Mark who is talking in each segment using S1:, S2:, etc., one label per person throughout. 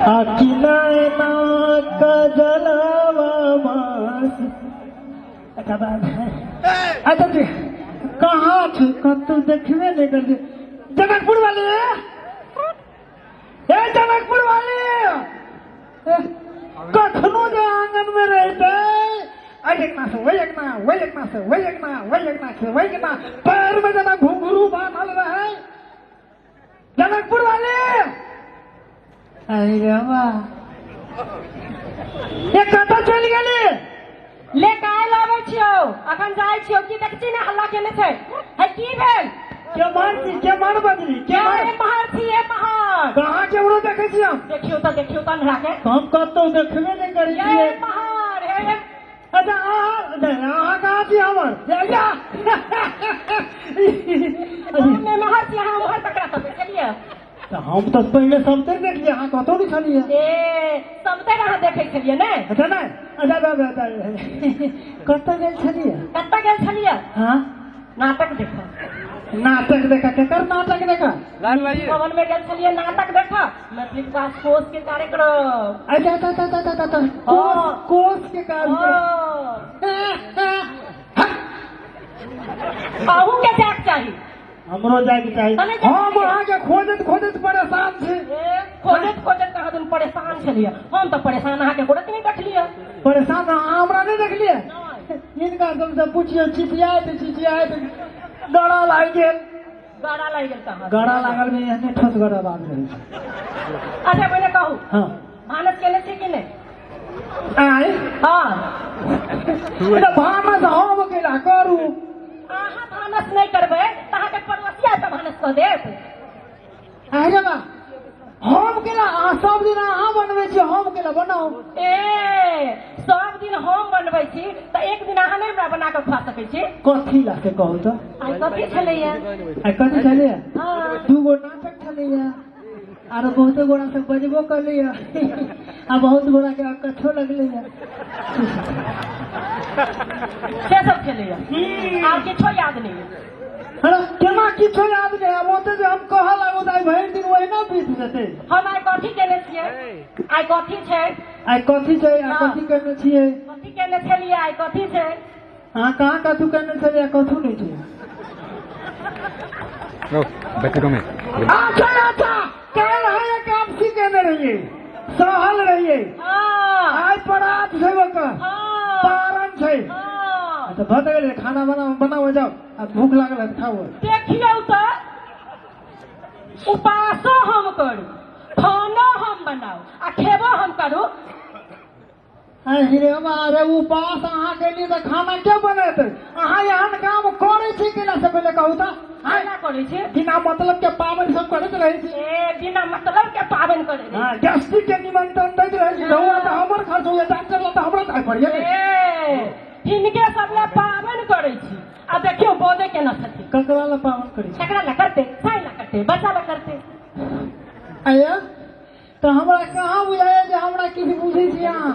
S1: अखिलना कजलवा मास। अच्छा बात है। अच्छा जी, कहाँ छी? कतौ देखबे नहि करै छी। जनकपुर वाली, ए जनकपुर वाली, ए, कखनो जे आंगन में रहते, एहि अंगना से ओहि अंगना, ओहि अंगना से ओहि अंगना, ओहि अंगना से ओहि अंगना, पैर में जेना घुंघरू बान्हल रहे। जनकपुर वाले, अरे बा, ये कतऽ चलि गेली?
S2: ले काल्हि आबै छियौ, अखन जाइ छियौ। की देखै छी ने, हल्ला केने छै है, की भेल?
S1: के मार छी, के मार बजली, के मार?
S2: ए महर छी, ए महर।
S1: कहाँ केकरो देखै छी हम?
S2: देखियौ तऽ, देखियौ तऽ अन्हरा के।
S1: हम कतौ देखबे नहि करै
S2: ये
S1: छियै।
S2: महर हे।
S1: अच्छा, अहाँ नहि, अहाँ कहाँ छी हमर? या,
S2: हम महर छी, अहाँ उम्हर ककरा सब छलियै?
S1: तऽ हम तऽ पहिले सबतरि देखलियै, अहाँ कतौ नहि छलियै।
S2: ए सबतरि अहाँ देखै छलियै ने?
S1: अच्छा नहि, अच्छा अच्छा, अच्छा, अच्छा। कतऽ गेल छलियै?
S2: कतऽ गेल छलियै?
S1: हाँ।
S2: नाटक देखऽ।
S1: नाटक देखा? केकर नाटक देखा?
S2: भवन में गेल छलियै नाटक देखऽ, मैथिली विकास कोष के कार्यक्रम।
S1: अच्छा अच्छा अच्छा अच्छा अच्छा, अच्छा। कोष कोष के कार्यक्रम।
S2: अहूँ के जायके चाही।
S1: हमरो जायके चाही?
S2: तने जायके
S1: हम
S2: चाही।
S1: अहाँके खोजैत खोजैत परेशान छी।
S2: ए, खोजैत खोजैत कहाँ दिन परेशान छलियै हम तऽ, परेशान अहाँके गोड़त नहि देखलियै।
S1: परेशान अहाँ हमरा नहि देखलियै? हिनका सबसँ पुछियौ, चिचियाइत चिचियाइत गड़ा लागि गेल।
S2: गड़ा लागि गेल कहाँ?
S1: गड़ा लागल में एहने ठोसगर आवाज रहै छै।
S2: अच्छा, पहिले कहू।
S1: हँ।
S2: भानस केने छी कि नहि?
S1: आय?
S2: हँ।
S1: तऽ भानस हम केला करू?
S2: अहाँ भानस नहि करबै तऽ अहाँके पड़ोसिया तऽ भानस कऽ देत।
S1: अरे बा, हम केला? अहाँ सब दिन अहाँ बनबै छी, हम केला बनाउ?
S2: ए, सब दिन हम बनबै छी तऽ एक दिन अहाँ नहि हमरा बना कऽ खुआ सकै छी?
S1: कथी ला से कहू तऽ।
S2: आइ कथी छलैया?
S1: आइ कथी छलैया?
S2: हँ।
S1: दू गो नाटक छलैया, आरो बहुते गोरा सब बजबो करलैया, आ बहुत गोरा के अकच्छो लगलैया।
S2: से सब छलैया, आर किछो याद नहि अइ?
S1: अरे केना किछो याद नहि? आब ओते जे हम कहऽ लागू तऽ आइ भरि दिन ओहिना बीत जेतै।
S2: हम आइ कथी केने छियै, आइ कथी छै?
S1: आइ कथी छै? आइ कथी केने छियै?
S2: कथी केने छलियै, आइ कथी छै?
S1: अहाँ कहाँ कथू केने छलियै? कथू नहि छै। अच्छा अच्छा, काल्हि है एकादशी केने रहियै, सहल रहियै।
S2: हँ।
S1: आइ परात छै ओकर।
S2: हँ।
S1: पारण छै।
S2: हँ।
S1: अच्छा, भऽ तऽ गेलै, खाना बनाओ, बनाओ जाओ, आ भूख लागल है तऽ खाओ।
S2: देखियौ तऽ, उपासो हम करू, खानो हम बनाउ आ खेबो हम करू।
S1: अरे अरे, उपास अहाँ केलियै तऽ खाना के बनेतै? अहाँ एहन काम करै छी केना से पहिले कहू तऽ। आँय?
S2: केना करै छी?
S1: बिना मतलब के पाबनि सब करैत रहै छी।
S2: ए, बिना मतलब के पाबनि करै छी?
S1: हाँ, गैस्ट्रिक के निमंत्रण दैत रहै छी। रहुआ तऽ हमर खर्च होइया, डॉक्टर लग तऽ हमरा जाय पड़ैया ने।
S2: ए, हिनके सब लए पाबनि करै छी आ देखियौ बजै केना छथिन।
S1: ककरा लए पाबनि करै छी?
S2: ककरा लए करतै? साई लए करतै, बच्चा लए करतै।
S1: आया तऽ हमरा कहाँ बुझाइया जे हमरा किछु बुझै छी अहाँ।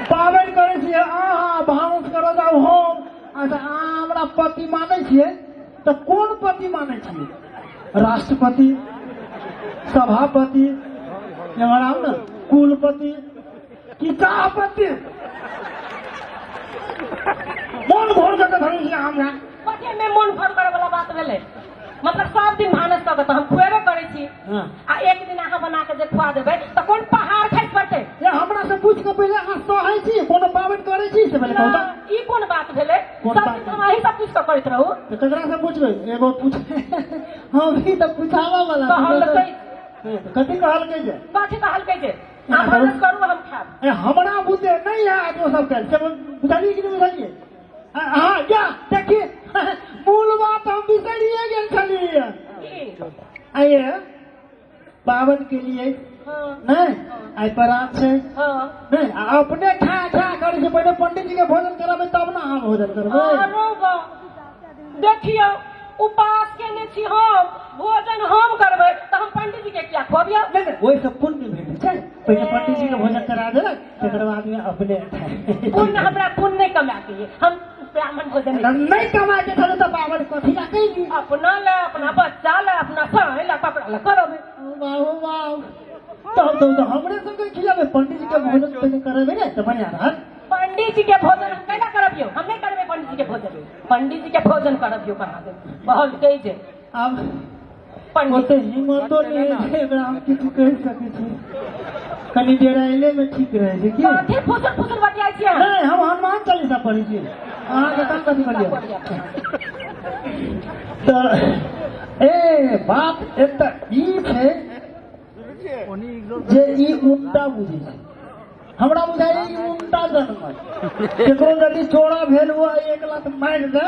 S1: पाबनि करै छियै अहाँ, भानस करऽ जाउ हम। अच्छा, अहाँ हमरा पति मानै छियै तऽ कोन पति मानै छियै? राष्ट्रपति, सभापति, एम्हर आउ ने, कुलपति कि चाहपति? मोन घोर कऽ के धरै छियै हमरा।
S2: कथी में मोन घोर करे वाला बात भेलै? मतलब सब दिन भानस कऽ के तऽ हम खुएबे करै छी। आ एक दिन अहाँ बना के जे खुआ देबै तऽ कोन पहाड़ खसि पड़तै?
S1: ए, हमरा से पूछि कऽ पहिले अहाँ सहै छी, कोनो पाबनि करै छी, से पहिले कहू तऽ।
S2: ई कोन बात भेलै?
S1: कोन
S2: सब
S1: बात?
S2: दिन हम अहीं सब पूछि कऽ करैत रहू।
S1: तऽ ककरा से पूछबै? एगो पूछ, हम ही तऽ पूछाबऽ वाला।
S2: कहलकै।
S1: कथी कहलकै जे?
S2: कथी कहलकै जे अहाँ भानस करू, हम खायब।
S1: ए, हमरा बुते नहि हैत ओ सब काल्हि से, बुझलियै कि नहि बुझलियै? हाँ, या देखिए, मूल बात हम बिसरिए गेल छलियै।
S2: की?
S1: आइए पाबनि के लिए।
S2: हँ।
S1: नहि, आइ परात छै।
S2: हँ।
S1: नहि, आ अपने खा खा करै छै। पहिले पंडित जी के भोजन कराबै तब ने अहाँ भोजन करबै।
S2: अरे बा, देखियौ, उपास केने छी हम, भोजन हम करबै तऽ हम पंडित जी के किया खुअबियौ?
S1: नहि नहि, ओहिसँ पुण्य भेटै छै। पहिले पंडित जी के भोजन करा देलक, तकर बाद में अपने।
S2: पुण्य? हमरा पुण्य नहि कमाके ये, हम ब्राह्मण भोजन नहि।
S1: नहि कमाके छलै तऽ पाबनि कथी ला कैली?
S2: अपना ले, अपना बच्चा ले, अपना साई ले, ककरा ले करबै?
S1: वाह वाह। तब तो हमरे संगे खिलाबे, पंडित जी के भोजन पहले करेबे ने तऽ बढ़िया रहत।
S2: पंडित जी के भोजन हम कैला करबियौ? हम नहीं करबै पंडित जी के भोजन। पंडित जी के भोजन करबियौ कहाँ दे बहुत तेज है।
S1: आब
S2: पंडित
S1: ओते हिम्मतो नहि होइ छै एकरा हम किछु कहि सकै छी, कनि डेराइले मे ठीक रहै छै की।
S2: कथी फुसुर फुसुर बतियाइ छियै अहाँ?
S1: नहि, हम हनुमान चालीसा पढ़ै छी, अहाँके काम कथी बलियै? तऽ ए बात एतऽ ई छै जे ई उल्टा बुझै छै, हमरा बुझाइए ई उल्टा जनमल। केकरो यदि चोरा भेल हुआ एक लाख मारि दे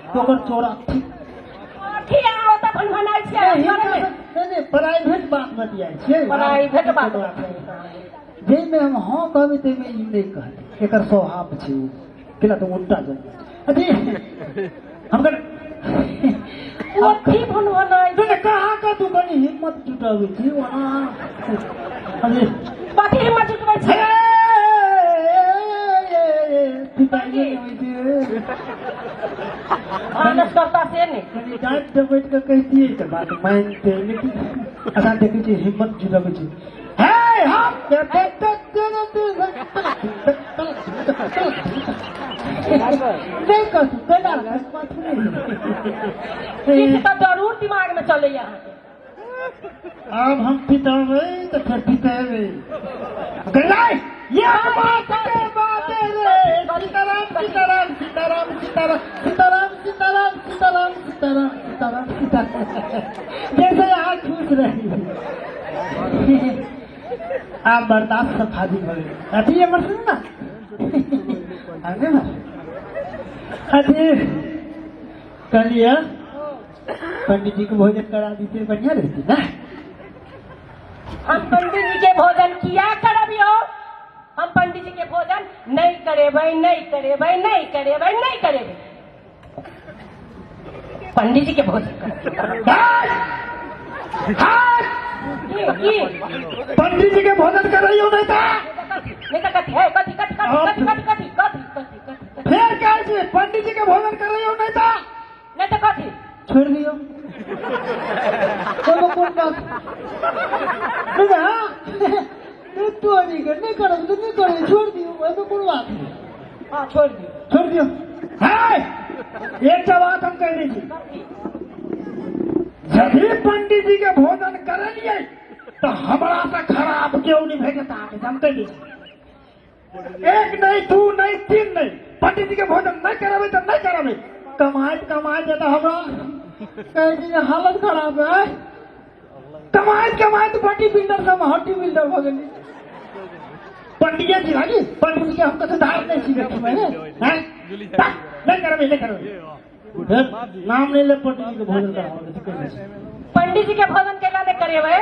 S1: तऽ ओकर चोरा ठीक।
S2: कथी अहाँ ओतऽ भनभनाइ छियै?
S1: नहि,
S2: घरमे?
S1: हिनका नहि, प्राइवेट बात बतियाइ छियै।
S2: प्राइवेट बात।
S1: जाहिमे हम हँ कहबै ताहिमे ई नहि कहतै, एकर स्वभाव छै ओ केला तऽ उल्टा जनमल अथी हम कह
S2: कथी भनभनाइ?
S1: तू कहाँ का तू कनि हिम्मत जुटाबै छी ओना अरे।
S2: कथी हिम्मत जुटबै छियै?
S1: पिताइए नहि होइ छै।
S2: भानस करता से नहि।
S1: कनि डाँटि डपटि कऽ कहितियै तऽ बात मानितै, लेकिन अच्छा देखै छी हिम्मत जुटबै छी। हे हम नहि कहतू केना
S2: किछु तऽ जरूर दिमाग में चलैया अहाँके।
S1: आब हम पितेबै तऽ फेर पितेबै गलाई ये बात के बात रे। सीताराम सीताराम सीताराम सीताराम सीताराम सीताराम सीताराम सीताराम सीताराम सीताराम। जैसे अहाँ खुश रही, आब बर्दाश्त से फाजिल भऽ गेल। अथी हमर सुनू ने, आगे ने अथी कहलियै पंडित जी के भोजन करा दीते बढ़िया रहती ना।
S2: हम पंडित जी के भोजन किया करबियौ? हम पंडित जी के भोजन नहीं करेबै, नहीं करेबै, नहीं करेबै, नहीं करेबै। पंडित जी के भोजन करबै। की की?
S1: पंडित जी के भोजन करैयो नहीं था।
S2: नहीं तऽ कथी है? कथी कथी कथी कथी कथी कथी कथी कथी कथी?
S1: फेर कहै छी पंडित जी के भोजन करैयो नहीं था।
S2: नहीं तऽ कथी?
S1: छोड़ि दियौ, कोनो कोन बात नहीं। हाँ, तोरी के नहीं करब तऽ नहीं करब, छोड़ि दियौ, ओहिमे कोनो बात नहीं।
S2: हाँ, छोड़ि दियौ।
S1: छोड़ि दियौ। है एकटा बात हम कहि दै छी, यदि पंडित जी के भोजन करलियै तऽ हमरा से खराब केओ नहीं भेटत अहाँके, हम कहि दै छी। एक नहीं, दू नहीं, तीन नहीं, पंडित जी के भोजन नहीं करबै तऽ नहीं करबै। कमाइत कमाइत तऽ हमरा कहै छै जे हालत खराब है। कमाइत कमाइत बॉडी बिल्डर सब हड्डी बिल्डर भऽ गेली। पंडित जी लागी पंडित जी के हम कतौ धार नहि छी देखबै ने हैं? नहि करबै, नहि करबै, फेर नाम नहि ले पंडित जी के भोजन कराबै छै, कहै छै।
S2: पंडित जी के भोजन कैला नहि करेबै?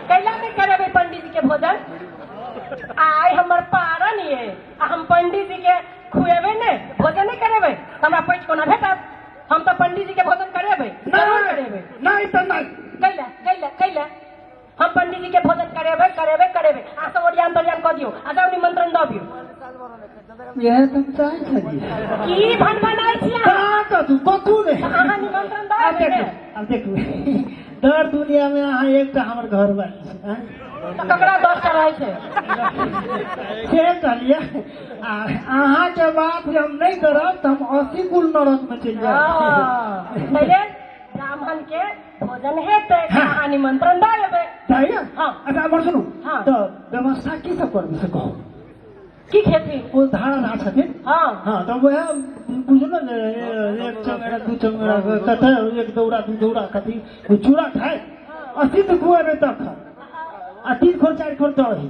S2: कैला नहि करेबै पंडित जी के भोजन? आइ हमर पारन ये आ हम पंडित जी के खुएबै नहि, भोजन नहि करेबै तऽ हमरा पैठ कोना भेटत? हम तऽ पंडित जी के भोजन करेबै, जरूर करेबै।
S1: नहि तऽ नहि।
S2: कैला कैला कैला? हम पंडित जी के भोजन करेबै, करेबै, करेबै। अहाँ सब ओरियान तोरियान कऽ दियौ आ जाउ निमंत्रण दऽ दियौ।
S1: इएह तऽ हम चाहै छलियै।
S2: की भनभनाइ छी अहाँ?
S1: कहाँ कथू कथू नहि।
S2: अहाँ निमंत्रण दऽ
S1: आब
S2: एबै
S1: देखू
S2: ने?
S1: आब देखू, दर दुनिया में अहाँ एकटा हमर घर वाली छी, आँय?
S2: तऽ ककरा 10टा रहै छै?
S1: से कहलियै आ अहाँके बात जे हम नहि करब तऽ हम 80 कुल नरक में चलि जायब।
S2: हँ, पहिले ब्राह्मण के भोजन हेतै,
S1: हाँ।
S2: अहाँ निमंत्रण दऽ एबै।
S1: जाइए।
S2: हाँ।
S1: अच्छा हमर सुनू।
S2: हाँ।
S1: तऽ व्यवस्था की सब करबै से कहू।
S2: की खेथिन?
S1: ओ धारा धार छथिन।
S2: हाँ।
S1: हाँ, तऽ वएह बुझू ने जे एक चंगेरा दू चंगेरा कतऽ एक दौरा दू दौरा कथी ओ चूड़ा खाय असिद्ध खुएबै तब खा आ 3 खोर 4 खोर दही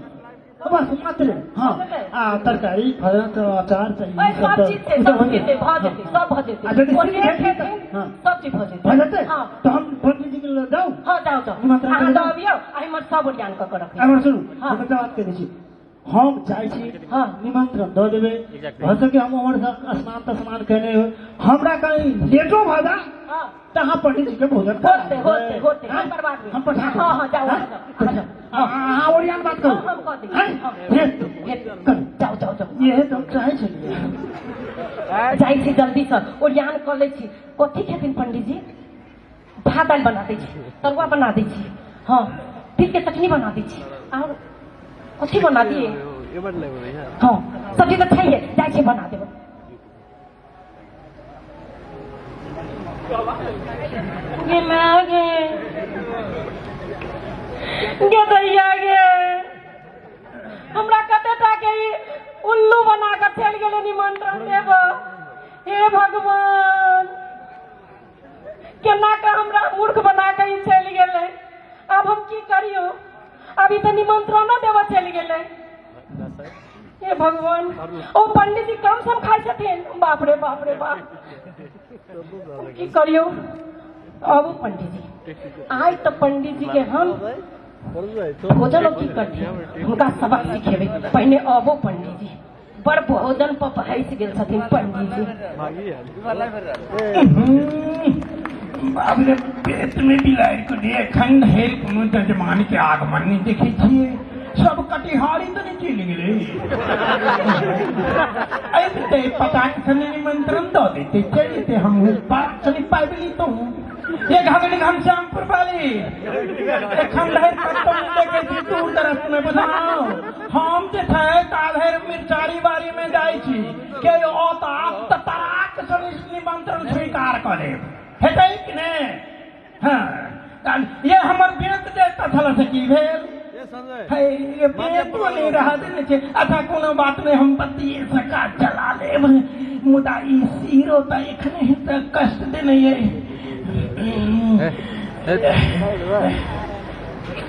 S1: बस मात्रे। हाँ, आ तरकारी फल अचार तऽ
S2: ओहि
S1: ई सब
S2: सब
S1: तऽ
S2: चीज छै।
S1: ई
S2: सब
S1: सब
S2: चीज छै, भऽ जेतै, सब भऽ जेतै।
S1: आ यदि
S2: ओ
S1: सिद्ध
S2: जे
S1: खेथिन तऽ-
S2: खेथिन
S1: हाँ।
S2: सब चीज भऽ जेतै।
S1: भऽ जेतै।
S2: हाँ।
S1: तऽ हम पंडित जी के लग जाउ?
S2: हाँ, जाउ जाउ।
S1: निमंत्रण
S2: अहाँ
S1: करै
S2: दऽ
S1: जाउ।
S2: अबियौ आ हमर सब ओरियान कऽ के रखियौ।
S1: हमर सुनू।
S2: हाँ।
S1: हम एकटा बात कहै छी, हम जाइ छी।
S2: हाँ।
S1: निमंत्रण दऽ देबै, भऽ सके हम उम्हर से स्नान तस्नान केने होइ, हमरा कहीं लेटो भऽ जाय
S2: हाँ।
S1: तऽ अहाँ पंडित जी के भोजन करा
S2: होतै,
S1: देबै।
S2: होतै, होतै।
S1: हाँ?
S2: हम करबा देबै।
S1: हम पठा देबै।
S2: हाँ, हाँ, जाउ,
S1: हाँ?
S2: अहाँ जाउ, अहाँ जाउ।
S1: अहाँ ओरियान बात करू।
S2: हाँ, हम कऽ देबै।
S1: हाँ?
S2: हाँ।
S1: हे, करू।
S2: जाउ जाउ जाउ।
S1: इएह तऽ हम चाहै छलियै।
S2: जाइ छी, जल्दीसँ ओरियान कऽ लै छी। कथी खेथिन पंडीजी? भात दालि बना दै छी, तरुआ बना दै छी, हँ, तिलके चटनी बना दै छी। आओर कथी बना दिए? हँ, सब्जी तऽ छैहे, जाइ छी बना देबै। गे माय गे, गे दैया गे, हमरा कते टा के ई उल्लू बना कऽ चलि गेलै निमंत्रण देब। हे भगवान, केना कऽ हमरा मूर्ख बना कऽ ई चलि गेलै। आब हम की करियौ? अभी तऽ निमंत्रणो देबऽ चलि गेलै। हे भगवान, ओ पंडित जी कम सम खाइ छथिन। बाप रे बाप रे बाप, की करियौ? आबू पंडित जी। आइ तऽ पंडित जी के हम भोजन की करथिन, हुनका सबक सिखेबै। पहिने आबो पंडित जी। बड़ भोजन पर बहस गेल छथिन पंडित जी।
S3: बाप रे, पेट में बिलाड़ि को दे। एखन धरि कोनो जजमान के आगमन नहि देखै छियै। सब कटिहारी तऽ नहि चलि गेलै? अबितै पटाक से निमंत्रण दऽ देतै, चलि जेतै। हमहूँ पाक सनी पाबि लितहुँ। ये घगड़ी घनश्यामपुर वाली, एखन धरि कतौ नहि देखै छी दूर दराज में। बुझाउ, हम जे छै ता धरि मिरचारी बाड़ी में जाइ छी। के औता तऽ तराक से निमंत्रण स्वीकार कऽ लेब। हेतै कि ने? हँ, ये हमर बेत जे छल से की भेल है? ये बेतो नहि रह देने छै। अच्छा, कोनो बात नहि, हम पतिए से काज चला लेब। मुदा ई सीरो तऽ एखने तऽ कष्ट देने ये।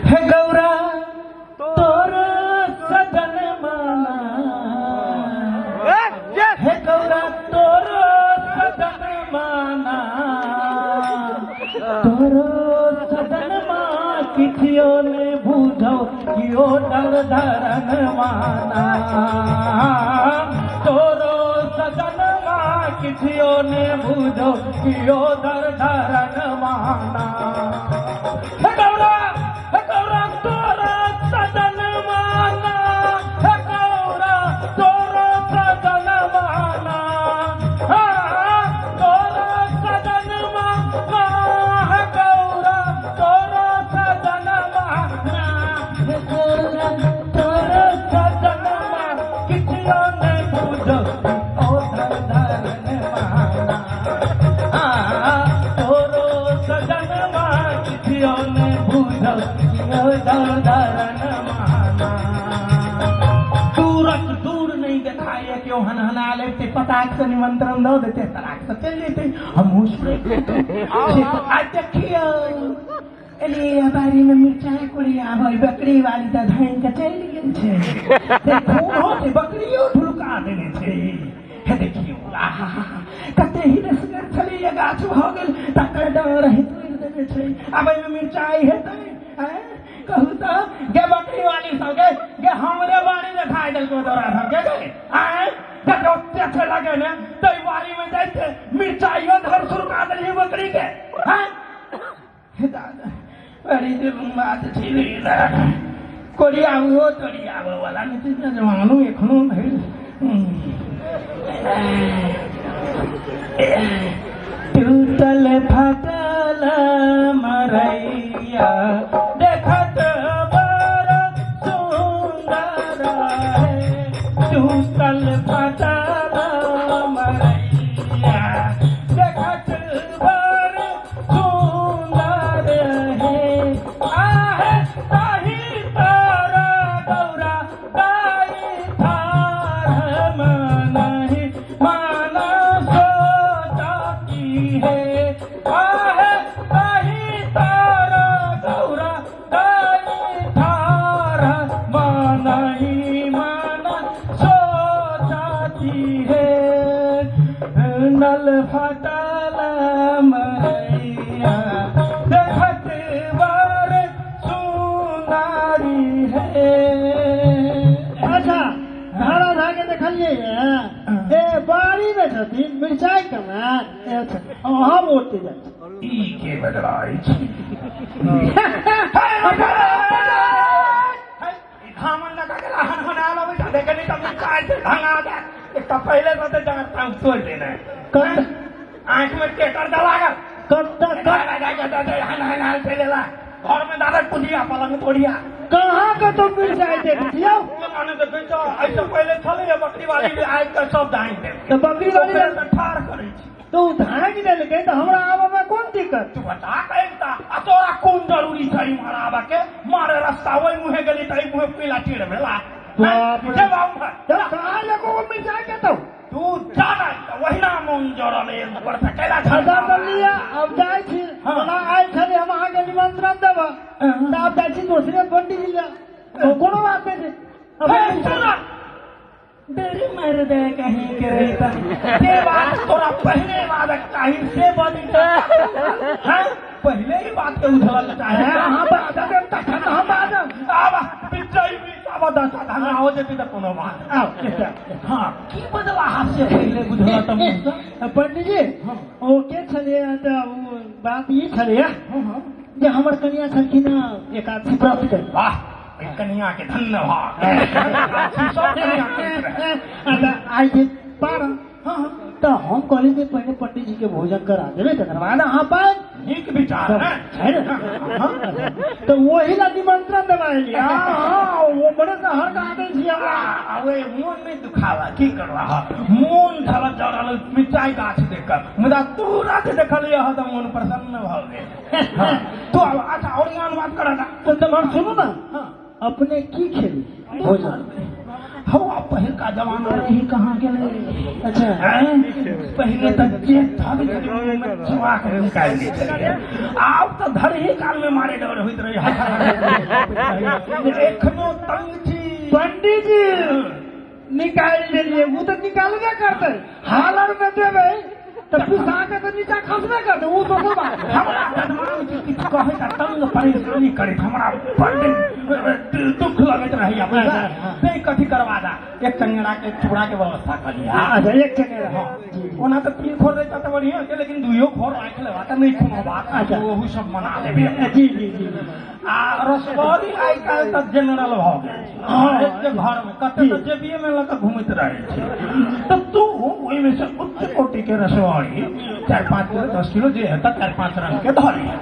S3: हे गौरा तोर सजन माना, हे गौरा तोर सजन माना, तोर सजन मा किछियो ने बुझो कियो डर धरन माना, तोरो सजन मा किछियो ने बुझो कियो डर धरन माना। हे गौरा, हे गौरा तोरा सजन माना, हे गौरा तोरा सजन माना, हाँ, तोरा सजन माना, हे गौरा तोरा सजन माना, हे गौरा तोरा सजन माना किछियो ने बुझो ओ धर धरन माना, हाँ, तोरो सजन मा किछियो ने बुझो ओ धर धरन माना। दूरक दूर नहीं देखाए, क्यों हनहना लेते, पटाख से निमंत्रण दऽ देते, तराक से चलि जेते। हमहूँ सुनै आ देखियौ, एलियै बाड़ी में मिरचाई कोड़ी आबै, बकरी वाली तऽ धानि के चलि गेल छै। देखू हो छै, बकरियो ढुलका देने छै। हे देखियौ, आहा, कते ही रसगर छलैया गाछ, भऽ गेल तकर डाँर ही तोड़ि देने छै। आब एहिमे मिरचाई हेतै? आँय, कहू तऽ गे बकरी वाली सबके, गे हमरे बाड़ी देखाइ देलको तोरा सबके गे? आँय, देखो ओते लगे ने तै बाड़ी में जाइते मिरचाइयो धर सुरका देलही बकरी के। आँय हे दादा, बड़ी जे बात छै रे। कोरियाबो तोरियाबो वाला नहि छै जमानो एखनो धरि। टूटल फटल मरैया देखत बड़ सुंदर है, टूटल फटल मरैया देखत बड़ सुंदर है, आहे ताही तारा गौरा गाई थार मनहि मन सोचा की है, आहे ताही तारा गौरा गाई थार मनहि मन सोचा की है, नल फटल मरैया देखत बर सुनारी है।
S1: अच्छा, धारा धाके देखलियै हे, बाड़ी में छथिन मिरचाई कमाए। अच्छा, हम ओते जाइ छी।
S3: ई के बदलाइ छी? धामन लगा के हन हना लबै छै, देखै नहि तऽ मिरचाइ छै धंगा दे। एकटा पहिले से तऽ डाँट ताँट तोड़ि देने,
S1: कत
S3: आँखि में टेटर दऽ लागल।
S1: कत्ता कत
S3: हन हन चलि एला। घर में दादा कुदिया पलंग तोड़िया।
S1: कहाँ कतौ मिरचाइ देखै छियौ?
S3: केना नहि देखै छौ? एहिसँ पहिले छलैए बकरी वाली आबि कऽ सब धाँगि देलकै।
S1: तऽ बकरी वाली
S3: ओकरे तऽ ठाढ़ करै छी।
S1: तऽ ओ धाँगि देलकै तऽ हमरा आबऽमे कोन दिक्कत?
S3: तू बता कऽ अबिता आ तोरा कोन जरूरी छै इम्हर आबऽ के? मारे रस्ता ओहि मुँहे गेली तऽ एहि मुँहे पीला टेढ़ भेला।
S1: बाप रे।
S3: जेबा उम्हर।
S1: तऽ कहाँ एको गो मिरचाइ कतौ?
S3: तू जा नहि तऽ ओहिना मोन जरल अइ ऊपर से कैला
S1: अच्छा तऽ लिअ, आब जाइ छी।
S3: हँ।
S1: ओना आयल छलियै हम अहाँके निमंत्रण देबऽ, तऽ आब जाइ छी दोसरे पंडीजी लग। ओ कोनो बात नहि छै।
S3: हे, सुन देरी मारि दे कहीं के रही से बात तोरा पहले बाजक चाही से बजी हैं पहले ही बात के उधरल चाही।
S1: हे, अहाँ बाजब तखन हम बाजब।
S3: आब बिचै बीच आब दशा धंगा हो जेतै तऽ कोनो बात।
S1: आउ एकटा।
S3: हाँ की बजला हाथ से पहले बुझल तऽ मुँहसँ?
S1: पंडीजी ओ के छलियै तऽ ओ बात ई छलैए जे हमर कनिया छलखिन हँ एकादशी व्रत के।
S3: वाह, ओहि कनिया के धन्यवाद। एकादशी सब कनिया करैत रहै।
S1: अच्छा आइ जे पारन तऽ हम कहली जे पहिने पंडीजी के भोजन करा देबै तकर बाद अहाँ पाएब।
S3: नीक विचार है।
S1: छै ने? तऽ ओही ला निमंत्रण देबा एलियै। हँ, ओ बड़े से हर कहा दै छी हमरा।
S3: आ ओए मोन नहि दुखावा की करबा, मोन छल जरल मिरचाइ गाछ देख कऽ, मुदा तुरंत देखलियै हँ तऽ मोन प्रसन्न भऽ गेल। हँ, तू आब अच्छा ओरियान बात करऽ दा।
S1: तऽ तमहर सुनू ने,
S3: हँ।
S1: अपने की खेली भोजन?
S3: हौ आब पहिलका जमाना रही कहाँ गेलै।
S1: अच्छा।
S3: हैं? पहिले तऽ जे धरि छलै मुँहमे चबा कऽ निकालि दै छलियै, आब तऽ धरही कालमे मारे डर होइत रहै। एखनो तंग छी।
S1: पंडीजी निकालि देलियै, ओ तऽ निकालबे करतै, हालर मे देबै तऽ पिसा के तऽ नीचा खसबे करतै, ओ दोसर बात।
S3: हमरा बदमाश जे किछु कहै तऽ तंग परेशानी करैत हमरा बड्ड दुख लगैत रहैया, बुझला? तैं कथी करवा दा, एक चंगेरा के चूड़ा के व्यवस्था कऽ लिअ।
S1: अच्छा एक चंगेरा।
S3: हँ।
S1: जी, जी।
S3: ओना तऽ 3 खोर रहिता तऽ बढ़िआँ छै, लेकिन 2 खोर राखि लेबा तऽ नहि कोनो बात।
S1: अच्छा।
S3: ओहू सब मना लेबै।
S1: जी जी जी।
S3: आ रसगौरी आइ काल्हि तऽ जनरल भऽ गेल छै।
S1: हँ।
S3: एक घर मे कते तऽ जेबिये मे लऽ कऽ घुमैत रहै छै। तऽ तू ओहिमे से उच्च कोटि के रसगौरी 4-5 किलो 10 किलो जे हेतै 4-5 रंग के धऽ लिअ।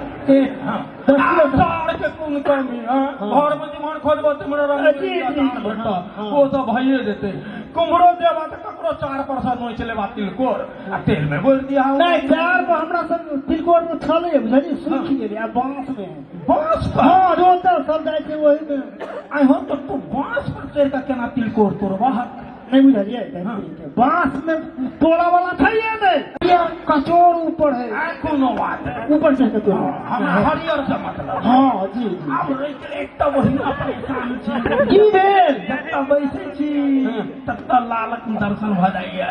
S3: हँ।
S1: 10 किलो।
S3: अचार के कोन कमी? हँ, घर मे जिम्हर खोजबो तिम्हर रंग
S1: जी, जी,
S3: अचार भेटत,
S1: हँ।
S3: ओ तऽ भइए जेतै। कुम्हरो देबा तऽ ककरो चार पर सँ नोचि लेबा तिलकोर आ तेल मे बोरि दिया।
S1: नहि, चार पर हमरा सब तिलकोर मे छलै बुझलियै, सूखि गेलै आ बाँस मे।
S3: बाँस पर?
S1: हँ, रोतल सब जाइ छै ओहि मे।
S3: आइ हो तऽ तू बाँस पर चढ़ि कऽ केना तिलकोर तोड़बह?
S1: नहि बुझलियै?
S3: हँ।
S1: बाँस मे तोड़ा वाला छैहे नहि, कचोर ऊपर है।
S3: आ कोनो बात नहि।
S1: ऊपर चढ़ि कऽ तोड़ो।
S3: हमरा हरियर से मतलब।
S1: हँ जी जी।
S3: आब रहि गेल एकटा ओहिना परेशान छी।
S1: की भेल?
S3: जतऽ बैसै छी ततऽ लालक दर्शन भऽ जाइया।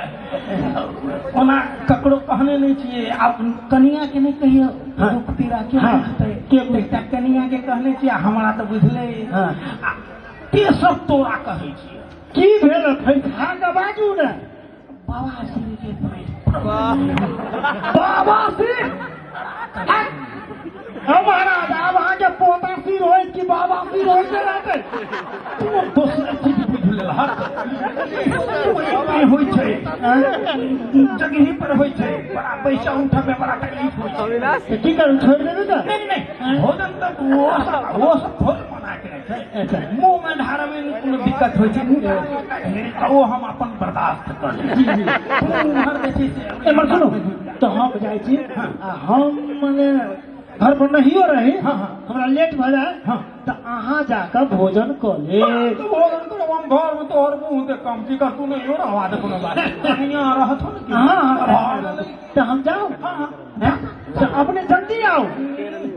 S3: ओना ककरो कहने नहि छियै, आब कनिया के नहि कहियौ,
S1: हँ।
S3: दुख पीड़ा के
S1: हँ।
S3: बुझतै?
S1: के बुझतै?
S3: एकटा कनिया के कहने छियै, हमरा तऽ बुझले।
S1: हँ।
S3: आ तेसर तोरा कहै छियै।
S1: की भेल? फैसा के बाजू ने।
S3: बाबा श्री के प्रेम।
S1: बाबा श्री? हँ महाराज, आब अहाँके पोता सिर होइत कि बाबा सिर होइते रहतै?
S3: तू दोसर चीज बुझि लेलहक। नहि होइ छै, जगही पर होइ छै, बड़ा पैसा उठबे बड़ा तकलीफ होइ छै।
S1: तऽ की करू, छोड़ि देबै तऽ?
S3: नहि नहि, भोजन तऽ ओ सब थोड़े मना केने छै।
S1: अच्छा।
S3: मुँह मे ढारमे मे कोनो दिक्कत होइ छै तऽ ओ हम अपन बर्दाश्त कर लै छी।
S1: जी जी।
S3: तू उम्हर जे छै से
S1: एम्हर सुनू तऽ हम जाइ छी आ हम मने घर पर नहियो रही,
S3: हँ, हँ।
S1: हमरा लेट भऽ जाय
S3: हँ।
S1: तऽ अहाँ जाकऽ भोजन कऽ लेब।
S3: तऽ भोजन करब हम घर मे, तोहर मुँह देख कम की कर, तू नहियो रहवा दे कोनो बात, कनिया रहथुन की?
S1: हँ हँ, तऽ हम जाउ?
S3: हँ हँ।
S1: हैं? तऽ अपने जल्दी आउ।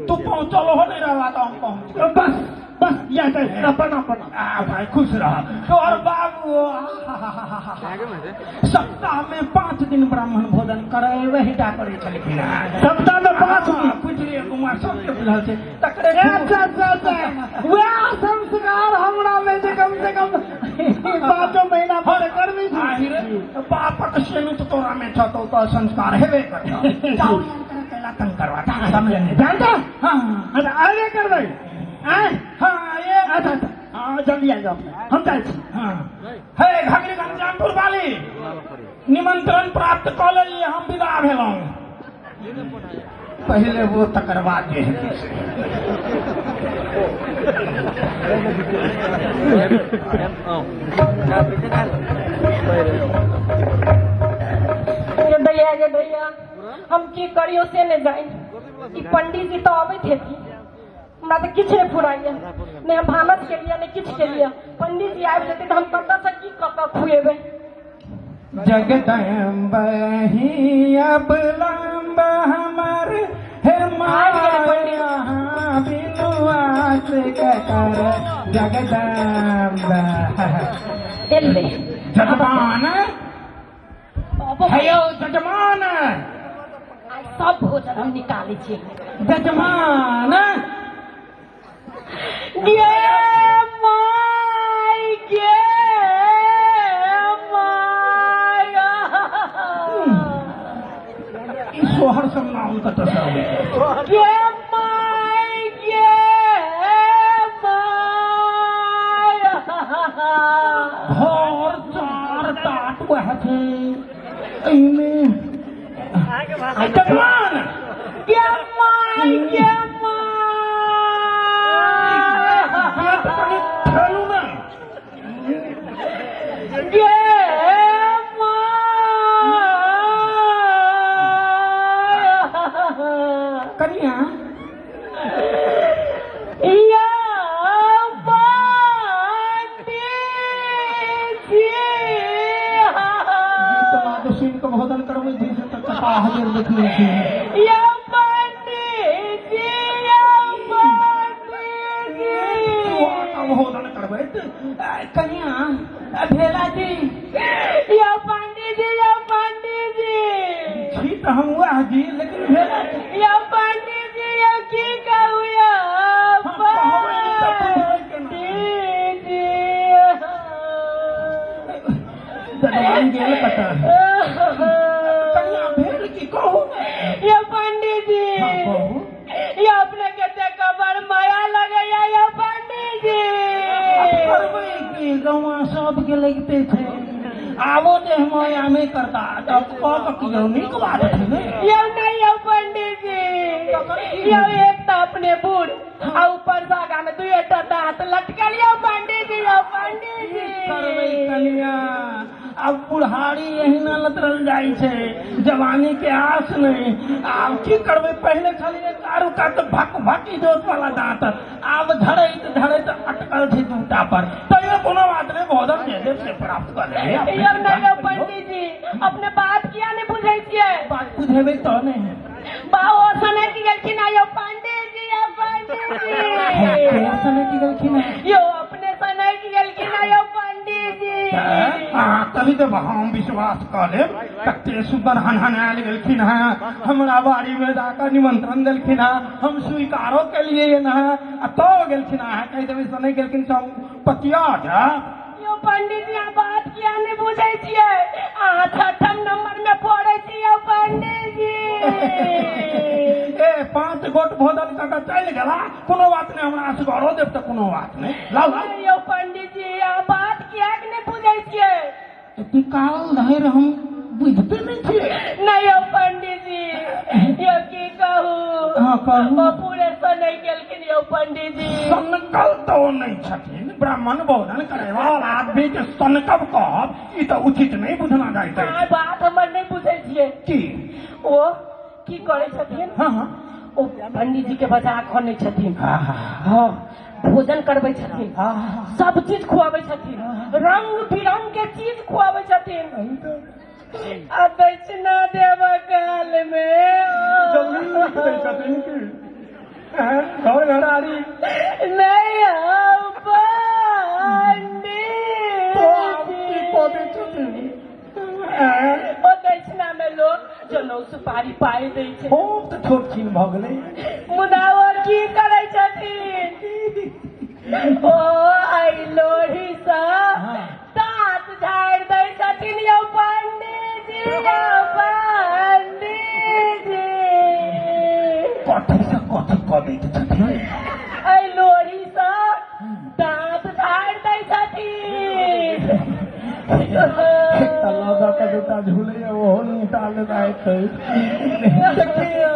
S3: तू पहुँचल हो नहि रहवा तऽ हम पहुँच गेल।
S1: बस बस, इएह चाही। प्रणाम प्रणाम।
S3: आ भाई खुश रह। तोहर बाबू सप्ताह में 5 दिन ब्राह्मण भोजन करेबे टा करै छलखिन हेँ।
S1: सप्ताह में 5 दिन?
S3: बुझलियै कुमार, सबके बुझल छै तकरे।
S1: अच्छा अच्छा अच्छा, वएह संस्कार हमरा में जे कम से कम 5 महीना पर करबै छी।
S3: आहिरे बापक सेनुत तोरा में छतौ तऽ संस्कार हेबे करतौ। जाउ कैला तंग करवा समझ नहीं
S1: जानता?
S3: हाँ।
S1: अच्छा आबे करबै आँय?
S3: हाँ ये।
S1: अच्छा अच्छा, हाँ, जल्दी आबि जाउ अपने, हम जाइ छी।
S3: हाँ हे घाघरी घनश्यामपुर वाली, निमंत्रण प्राप्त कऽ लेलियै, हम विदा भेलहुँ। पहिले वो तकर बाद जे हेतै से।
S2: गे दैया, गे दैया, हम की करियो से नहि जानि। ई पंडित जी तऽ अबैत हेथिन, हमरा तऽ किछु नहि फुराइया, नहि हम भानस केलियै, नहि किछु केलियै। पंडित जी आबि जेतै तऽ हम कतऽसँ की कऽ कऽ खुएबै?
S3: जगदम्ब ही अबलम्ब हमर हे माया बिनु आस कर जगदम्ब।
S2: एलै
S3: जजमान हे यौ जजमान,
S2: आइ सब भोजन हम निकालै छियै।
S3: जजमान
S2: गे माय, गे माय,
S3: ई सोहर सब नाम कतऽ से अबै छै?
S2: गे माय, गे माय,
S3: घर चार टाट वएह छै एहिमे। जजमान
S2: गे माय, गे माय,
S3: पेट कनि ठेलू ने।
S2: गे माय,
S3: कनिया
S2: या पंडित जी,
S3: गीत नाद सुनि कऽ भोजन करबै छी से तऽ कता हजर देखने छी।
S2: या पंडित जी, या पंडित जी,
S3: चूहा का भोजन करबै तऽ कनिया भेला जी।
S2: या पंडित जी, या पंडित जी,
S3: छी तऽ हम वएह जी, लेकिन भेला जी।
S2: या पंडित जी, या की कहू या
S3: कहबै तऽ बुझबै केना?
S2: पंडित जी।
S3: जजमान गेल कतऽ? कनिया भेल की, कहू ने।
S2: या पंडित जी।
S3: हाँ, कहू।
S2: या अपने के देख कऽ बड़ माया लगैया या पंडित जी।
S3: आब करबै की, गौआ सबके लगिते छै। आबो देह माया नहि करता तब कऽ कऽ कियौ नीक बात छै ने।
S2: यौ नहि यौ पंडित जी, यौ एक तऽ अपने बूढ़ आ ऊपर से आगा में दुएटा दांत लटकल यौ पंडित जी, यौ पंडित जी।
S3: करबै कनिया, आब बुढ़ारी एहिना लतरल जाइ छै, जवानी के आस नहि। आब की करबै, पहिले छलियै चारू कात भक भक इजोत वाला दांत, आब झड़ैत झड़ैत अटकल छै दूटा पर। तैयो कोनो बात नहि, भोजन जे देब से प्राप्त कऽ लेबै।
S2: यौ नहि यौ पंडित जी, अपने बात किया नहि बुझै छियै?
S3: बात बुझेबै तऽ नहि।
S2: बाओ सनकि गेलखिन यौ पंडित जी, यौ पंडित जी।
S3: के सनकि गेलखिन हैं?
S2: यौ अपने सनकि गेलखिन यौ पंडित जी।
S3: अहाँ तभी तऽ हम विश्वास कऽ लेब। कते सुन्दर हनहनायल गेलखिन हैं, हमरा बाड़ी में जाकऽ निमंत्रण देलखिन हैं, हम स्वीकारो केलियै हन आ तो गेलखिन। अहाँ कहि देबै सनकि गेलखिन तऽ हम पतिया जायब।
S2: यौ पंडित जी, अहाँ बात किया नहि बुझै छियै? अहाँ छठम नंबर में पड़ै छी यौ पंडित जी।
S3: ए 5 गोट भोजन कऽ कऽ चलि गेला, कोनो बात नहि, हमरा असगरो देब तऽ कोनो बात नहि। लाउ लाउ।
S2: यौ पंडित जी, अहाँ बात कियाक नहि बुझै छियै?
S3: एते काल धरि हम बुझिते नहि छियै।
S2: नहि यौ पंडित जी, यौ की कहू।
S3: हाँ, कहू।
S2: ओ पूरे सनकि गेलखिन यौ पंडित जी।
S3: सनकल तऽ ओ नहि छथिन, ब्राह्मण भोजन करे वाला आदमी के सनकब कहब ई तऽ उचित नहि बुझना जाइत अछि।
S2: अहाँ बात हमर नहि बुझै छियै।
S3: की?
S2: ओ की करै छथिन?
S3: हाँ हाँ।
S2: ओ पंडित जी के बजा कऽ अनै छथिन।
S3: हाँ हाँ।
S2: हाँ, भोजन करबै छथिन।
S3: हाँ हाँ।
S2: सब चीज खुआबै छथिन, रंग बिरंग के चीज खुआबै छथिन आ दक्षिणा देबऽ काल में
S3: जल्दी लिख दै छथिन की? हैं? घर घरारी
S2: नहीं यौ पंडित
S3: तो आब की कऽ दै छथिन? हैं?
S2: ओ दक्षिणा में लोग जनउ सुपारी पाइ दै छै।
S3: खूब तऽ छोट छीन भऽ गेलै।
S2: मुदा ओ की करै छथिन? ओ एहि लोढ़ी सँ दाँत झाड़ि दै छथिन यौ पंडित जी, यौ पंडित जी।
S3: कथी से कथी कऽ दैत छथिन?
S2: एहि लोढ़ी सँ दाँत झाड़ि दै छथिन।
S3: एकटा लऽ दऽ कऽ दूटा झूलैया, ओहो निकाल देता है। देखियौ।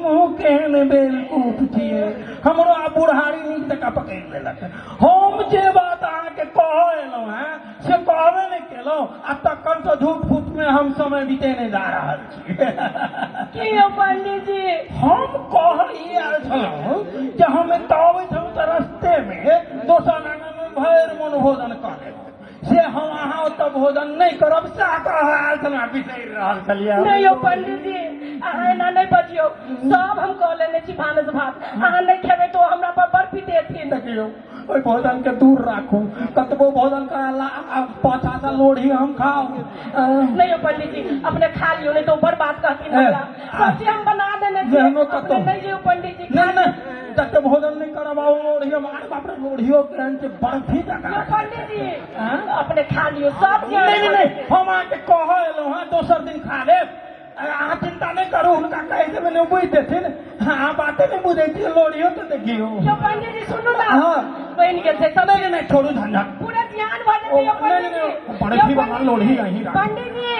S3: हमहूँ केहन बेवकूफ छियै, हमरो आब बुढ़ारी नीक जकाँ पकड़ि लेलक। हम जे बात अहाँके कहऽ एलहुँ हेँ से कहबे नहि केलहुँ, आ तखन से झूठ फूट में हम समय बितेने जा रहल छी।
S2: की यौ पंडित जी?
S3: हम कहऽ ई आयल छलहुँ जे हम एतऽ अबै छलहुँ तऽ रस्तेमे दोसर आंगनमे भरि मोन भोजन कऽ लेलहुँ, से हम अहाँ ओतऽ भोजन नहि करब सएह कहऽ आयल छलहुँ, आ बिसरि रहल छलियै।
S2: नहि यौ पंडित जी, अहाँ एना नहि बजियौ, सब हम कऽ लेने छी भानस भात, अहाँ नहि खेबै तऽ ओ हमरा पर बड़ पिटेथिन।
S3: देखियौ, ओहि भोजन के दूर राखू, कतबो भोजन करा पाछा से लोढ़ी हम खाउ।
S2: नहीं यौ पंडित जी, अपने खा लियौ, नहीं तो बड़ बात कहथिन हमरा। सब्जी हम बना देने छी,
S3: जेहनो कतौ।
S2: अपने नहीं जियौ पंडित जी, खा
S3: नहीं, नहीं, जते भोजन नहीं करब आओ लोढ़ी हम, अरे बाप रे, लोढ़ियो केहन छै, बर्फी जकाँ।
S2: यौ पंडित जी,
S3: हाँ?
S2: अपने खा लियौ सब चीज।
S3: नहीं, नहीं, नहीं, हम अहाँके कहऽ एलहुँ हँ, दोसर दिन खा लेब, अहाँ चिंता नहि करू, हुनका कहि देबै ने बुझि देथिन। अहाँ बाते नहि बुझै छियै, लोढ़ियो तऽ देखियौ।
S2: यौ पंडित जी सुनू ना,
S3: हाँ।
S2: बनि गेल छै सब।
S3: नहीं, नहीं, छोड़ू झंझट,
S2: पूरा ध्यान भऽ जेतै यौ
S3: ओ,
S2: पंडित
S3: नहीं,
S2: जी।
S3: नहीं, बर्फी
S2: यौ
S3: वाला
S2: पंडित
S3: लोढ़ी
S2: जी,
S3: यहीं राखू।
S2: पंडित जी,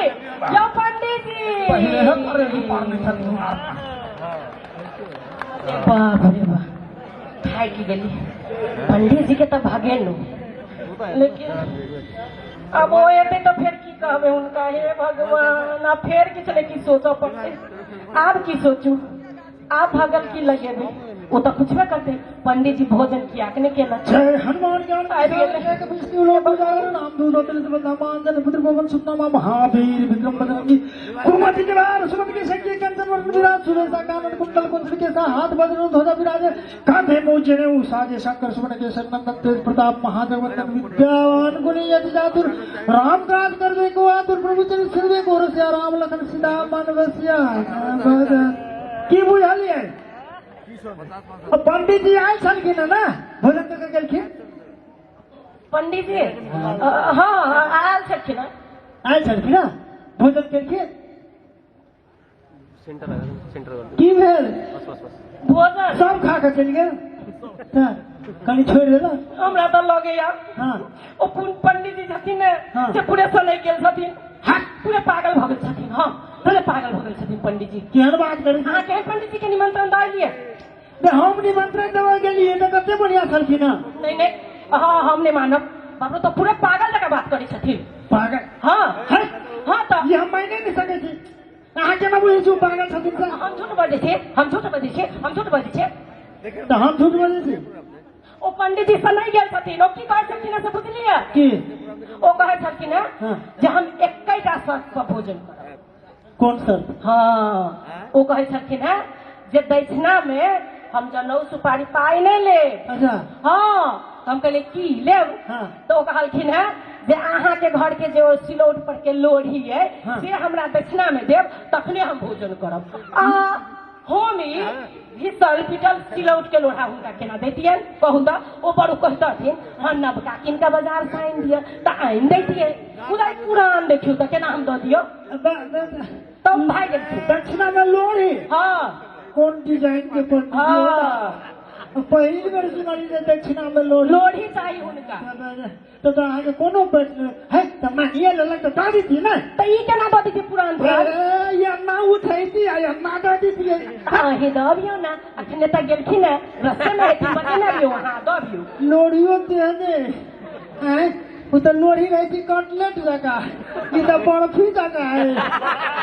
S2: यौ पंडित जी,
S3: पहिले हे करे पारने छथिन।
S2: बाप रे बाप, थाकि गेली। पंडित जी के तऽ भगेलहुँ, लेकिन अब ओ एतै तऽ फेर की कहबै हुनका? हे भगवान, आब फेर किछु ने किछु सोचऽ पड़तै। आब की सोचू, आब भगल की लगेबै? ओ तऽ पुछबे करतै, पंडित जी भोजन कियाक नहि केलक।
S1: जय हनुमान ज्ञान
S2: आबि गेलै।
S1: विष्णु लोक उजागर राम दूत अतुलित बलधाम पुत्र पवन सुतनामा महावीर विक्रम बजरंगी कुमति निवार सुमति के संगी कंचन वरण विराज सुरेशा कानन कुंडल कुंचन के सा हाथ वज्र ध्वजा विराजे कांधे मुँह जनेऊ साजे शंकर सुमन के नंदन तेज प्रताप महाजगवंदन विद्यावान गुणी यति चातुर राम काज करबे को आतुर प्रभु चरित सिरवे को रसिया राम लखन सीता मन बसिया। की बुझलियै? पंडित जी आयल छलखिन ने, भोजन कऽ के गेलखिन?
S2: पंडित जी हाँ आयल छलखिन,
S1: आयल छलखिन, भोजन केलखिन? की भेल
S2: भोजन?
S1: सब खा कऽ चलि गेल, कनि छोड़ि देलक
S2: हमरा तऽ लगैया।
S1: हाँ।
S2: ओ पंडित जी छथिन ने,
S1: हाँ।
S2: से पूरे सनकि गेल छथिन, पूरे पागल भऽ गेल छथिन। हाँ, पूरे पागल भऽ गेल छथिन पंडित जी।
S1: केहन बात करै छी?
S2: अहाँ केहन पंडित जी के निमंत्रण दऽ एलियै?
S1: तऽ हम निमंत्रण देबऽ गेलियै तऽ कते बढ़िया छलखिन हँ।
S2: नहीं नहीं, हाँ, हम नहीं मानब, बाप रे, तऽ पूरे पागल जकाँ बात करै छथिन।
S1: पागल?
S2: हाँ।
S1: है?
S2: हाँ तऽ
S1: ई हम मानि नहि सकै छी, अहाँ केना बुझै छी ओ पागल छथिन से?
S2: हम झूठ बजै छियै? हम झूठ बजै छियै? हम झूठ बजै छियै?
S1: तऽ हम झूठ बजै छी?
S2: ओ पंडित जी से नहि गेल छथिन। ओ की कहै छलखिन हेँ से बुझलियै?
S1: की?
S2: ओ कहै छलखिन हेँ
S1: हाँ।
S2: जे हम एक्केटा शर्त पर भोजन करब।
S1: कोन शर्त?
S2: हाँ, ओ कहै छलखिन हेँ जे दक्षिणा में हम जनउ सुपारी पाइ नहि लेब।
S1: अच्छा।
S2: हाँ, हम कहलियै की लेब?
S1: हाँ।
S2: तऽ ओ कहलखिन हेँ जे अहाँके घर के जे ओ सिलौट पर के लोढ़ी अइ,
S1: हाँ।
S2: से हमरा दक्षिणा में देब तखने हम भोजन करब। आ हम ई घिसल पिटल सिलौट के लोढ़ा हुनका केना दैतियनि कहू तऽ? ओ बड़ कहितथिन, हँ नवका कीन कऽ बाजार से आनि दिअ तऽ आनि दैतियै, मुदा ई पुरान देखियौ तऽ केना हम दऽ दियौ? तब भागि गेलखिन।
S1: दक्षिणा में लोढ़ी?
S2: हाँ।
S1: कोन डिजाइन के पंडित जी
S2: हाँ।
S1: होता? पहिल बेर सुनलियै जे दक्षिणा में लोढ़ी।
S2: लोढ़ी चाही हुनका।
S1: तऽ अहाँके कोनो बैठ है तऽ मानिए लेलक तऽ दऽ दैतियै ने।
S2: तऽ ई केना दऽ दैतियै पुरान पुरान?
S1: ए, अन्ना उठैती आ अन्ना दऽ दैतियै।
S2: अहीं दऽ अबियौ ने, अखने तऽ गेलखिन हेँ, रस्तेमे हेथिन, बजेने अबियौ, अहाँ दऽ अबियौ।
S1: लोढ़ियो तेहने आँय, ओ तऽ लोढ़ी रहै छै कटलेट जकाँ, ई तऽ बर्फी जकाँ है।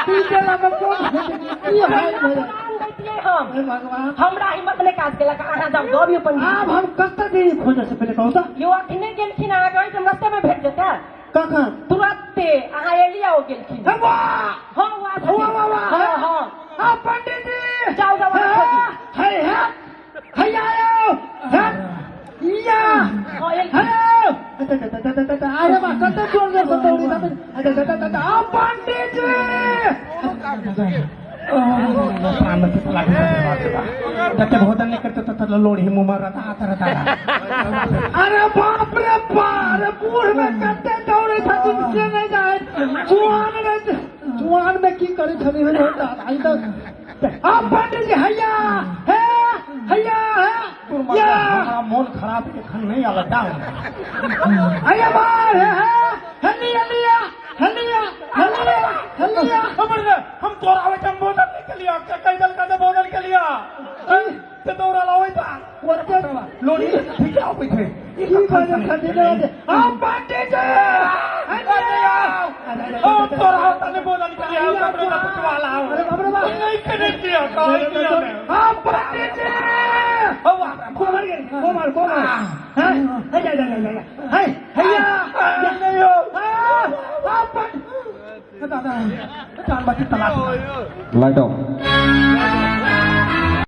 S1: की केला मे कोन की हाल
S2: केना
S1: भऽ जाय?
S2: पुरान दैतियै हम?
S1: हे भगवान,
S2: हमरा हिम्मत नहि काज केलक, अहाँ जाउ दऽ अबियौ पंडित।
S1: आब हम कतऽ जइयै खोजऽ से पहिले कहू तऽ।
S2: यौ, अखने गेलखिन, अहाँके ओहिठाम रस्तेमे भेट जेतै।
S1: कखन?
S2: तुरन्ते अहाँ एलियै, ओ गेलखिन।
S1: हे वाह!
S2: हाँ, वाह छथिन।
S1: वाह, वाह, वाह।
S2: हाँ, हाँ।
S1: आ पंडित जी,
S2: जाउ, जाउ,
S1: हे,
S2: अहाँ
S1: हे, हे, हे, आयो, हे, या,
S2: हाँ, एलखिन।
S1: हे, अच्छा, अच्छा, अच्छा, अच्छा, अच्छा, अरे वाह, कते जोर जोर से दौड़ी छथिन। अच्छा, अच्छा, अच्छा, अच्छा, आ पंडित जी,
S3: जते भोजन नहीं करते तते लोढ़ी मुँह में रता रता।
S1: अरे बाप रे बाप, अरे बूढ़ में कते दौड़े छथिन से नहीं जाए। जुआन में, जुआन में की करे छथिन आई तक। आ पंडित जी, हैया हे, हैया हे, या।
S3: हमरा मोन खराब एखन नहीं आल डाउन।
S1: अरे बाप हे, हे, हलिया लिया, हलिया, हलिया, हलिया।
S3: हमर हम तोरा ओहिठाम भोजन नहीं केलिया, कहि देलका जे भोजन केलिया।
S1: आ पंडित जी
S3: ओ तोरा होता ने बोलल करिया ककरो ना पुछवा लाओ।
S1: अरे बाप रे बाप।
S3: नहीं करे किया काहे किया ने।
S1: आ पंडित जी
S3: ओ बाप रे।
S1: कोमर गेल कोमर कोमर हैं हे जा जा जा जा हे हैया
S3: नहीं हो।
S1: आ पंडित
S3: दादा जान बाकी तलाश
S4: Light off.